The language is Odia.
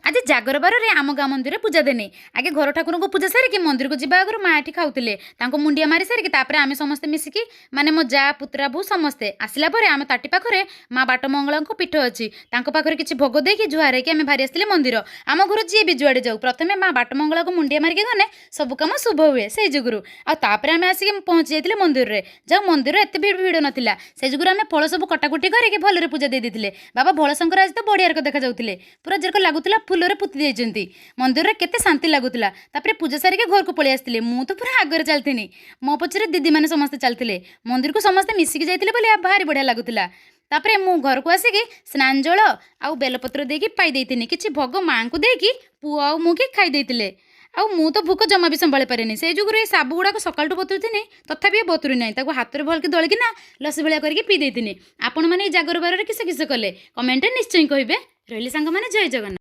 ଆଜି ଜାଗର ବାରରେ ଆମ ଗାଁ ମନ୍ଦିରରେ ପୂଜା ଦେନି। ଆଗେ ଘର ଠାକୁରଙ୍କୁ ପୂଜା ସାରିକି ମନ୍ଦିରକୁ ଯିବା ଆଗରୁ ମା ଏଠି ଖାଉଥିଲେ। ତାଙ୍କୁ ମୁଣ୍ଡିଆ ମାରି ସାରିକି ତାପରେ ଆମେ ସମସ୍ତେ ମିଶିକି, ମାନେ ମୋ ଯା, ପୁତୁରା ବୋହୂ ସମସ୍ତେ ଆସିଲା ପରେ ଆମ ତାଟି ପାଖରେ ମା ବାଟ ମଙ୍ଗଳାଙ୍କ ପୀଠ ଅଛି। ତାଙ୍କ ପାଖରେ କିଛି ଭୋଗ ଦେଇକି, ଜୁହାର ହେଇକି ଆମେ ବାହାରି ଆସିଥିଲେ ମନ୍ଦିର। ଆମ ଘରୁ ଯିଏ ବି ଯୁଆଡ଼େ ଯାଉ, ପ୍ରଥମେ ମା ବାଟ ମଙ୍ଗଳାକୁ ମୁଣ୍ଡିଆ ମାରିକି ଗଲେ ସବୁ କାମ ଶୁଭ ହୁଏ, ସେଇ ଯୋଗୁରୁ। ଆଉ ତାପରେ ଆମେ ଆସିକି ପହଞ୍ଚି ଯାଇଥିଲେ ମନ୍ଦିରରେ। ଯାଉ ମନ୍ଦିର ଏତେ ଭିଡ଼ ନଥିଲା, ସେ ଯୋଗୁରୁ ଆମେ ଫଳ ସବୁ କଟାକୁଟି କରିକି ଭଲରେ ପୂଜା ଦେଇ ଦେଇଥିଲେ। ବାବା ଭୋଳଶଙ୍କର ଆଜି ତ ବଢ଼ିଆରକ ଦେଖାଯାଉଥିଲେ, ପୁରା ଯେରକ ଲାଗୁଥିଲା ଫୁଲରେ ପୋତି ଦେଇଛନ୍ତି। ମନ୍ଦିରରେ କେତେ ଶାନ୍ତି ଲାଗୁଥିଲା। ତାପରେ ପୂଜା ସାରିକି ଘରକୁ ପଳେଇ ଆସିଥିଲେ। ମୁଁ ତ ପୁରା ଆଗରେ ଚାଲିଥିନି, ମୋ ପଛରେ ଦିଦିମାନେ ସମସ୍ତେ ଚାଲିଥିଲେ। ମନ୍ଦିରକୁ ସମସ୍ତେ ମିଶିକି ଯାଇଥିଲେ ବୋଲି ଭାରି ବଢ଼ିଆ ଲାଗୁଥିଲା। ତାପରେ ମୁଁ ଘରକୁ ଆସିକି ସ୍ନାନ ଜଳ ଆଉ ବେଲପତ୍ର ଦେଇକି ପାଇ ଦେଇଥିନି। କିଛି ଭୋଗ ମାଆଙ୍କୁ ଦେଇକି ପୁଅ ଆଉ ମୁଁ କି ଖାଇ ଦେଇଥିଲେ। ଆଉ ମୁଁ ତ ଭୋକ ଜମା ବି ସମ୍ଭାଳି ପାରେନି, ସେଇ ଯୋଗୁରୁ ଏଇ ସାବୁ ଗୁଡ଼ାକ ସକାଳଠୁ ବତୁରିଥିନି, ତଥାପି ଏ ବତୁରି ନାହିଁ। ତାକୁ ହାତରେ ଭଲକି ଦଳିକିନା ଲସି ଭଳିଆ କରିକି ପିଇ ଦେଇଥିନି। ଆପଣମାନେ ଏଇ ଜାଗର ବାରରେ କିସ କିସ କଲେ, କମେଣ୍ଟରେ ନିଶ୍ଚୟ କହିବେ। ରହିଲି ସାଙ୍ଗମାନେ, ଜୟ ଜଗନ୍ନାଥ।